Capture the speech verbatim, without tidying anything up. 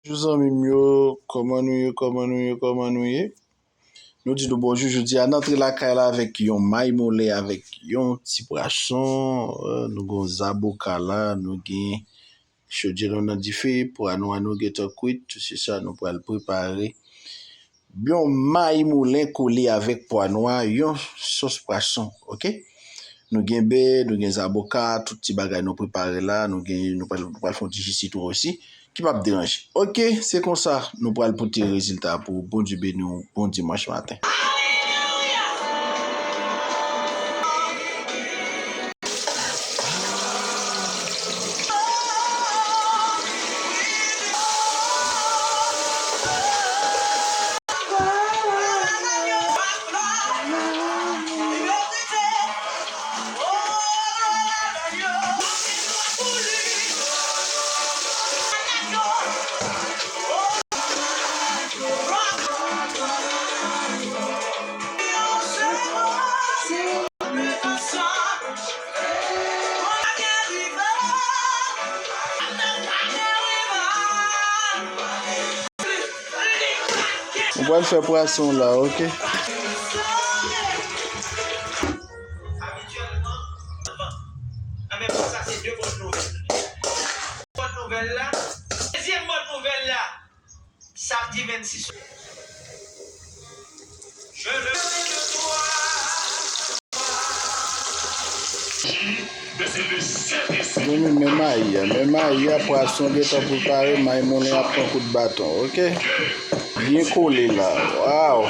Bonjou zanmi m yo, kòman nou ye, kòman nou ye, kòman nou ye? Nou di nou bonjou, jodi a n antre lakay la avèk yon may moulen avèk yon ti pwason, euh, nou gen yon zaboka la, nou gen chodyè nou nan dife, pwa nou an nou gentan kwit, se sa nou pral prepare. Yon may moulen kole avèk pwa nwa, yon sòs pwason, oke? Nou gen bè, nou gen zaboka, tout ti bagay nou prepare la, nou gen, nou pral, nou pral fè yon ti ji sitwon osi, ki p ap deranje. Oke, se konsa, nou pral pote rezilta pou ou. Bondye beni w, bon dimanch maten. Ou pral fè pwason la, oke? Abityèlman, anvan. Anben, sa se de bòn nouvèl. Bòn nouvèl la, dezyèm bòn nouvèl la, samdi vennsis. Je le Zanmi, men mayi a, men mayi a, pwason gentan prepare, may moulen ap pran kout baton, oke? Byen kole la, waw!